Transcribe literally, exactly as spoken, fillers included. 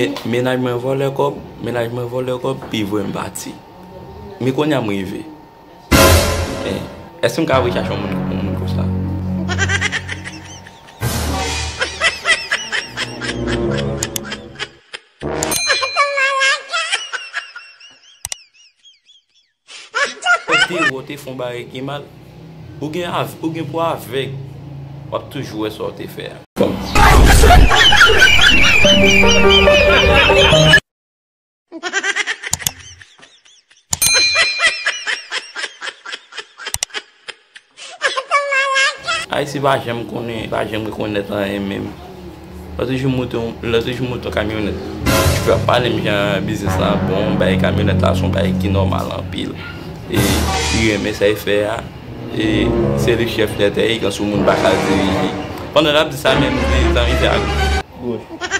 Men- Mennaj mwen vòlè kòb, mennaj mwen vòlè kòb, pi voye m pati. Men kounye a m rive. Men, èske m ka rechache yon moun, yon moun konsa? Ou te, ou te fè yon bagay ki mal. Ou gen, av- ou gen pou avèg. W ap toujou wè sa w te fè a. Ayisyen pa janm konnen, pa janm rekonèt anyen menm. Lòt jou m monte yon, lòt jou m monte yon kamyonèt. Chofè a pale m jan biznis la bon, bay kamyonèt la se yon bagay ki nòmal anpil. E li renmen sa l fè a. E se li chèf nèt, e li gen sou moun pa ka dirije. Pandan l ap di sa menm, li zanmi fè ak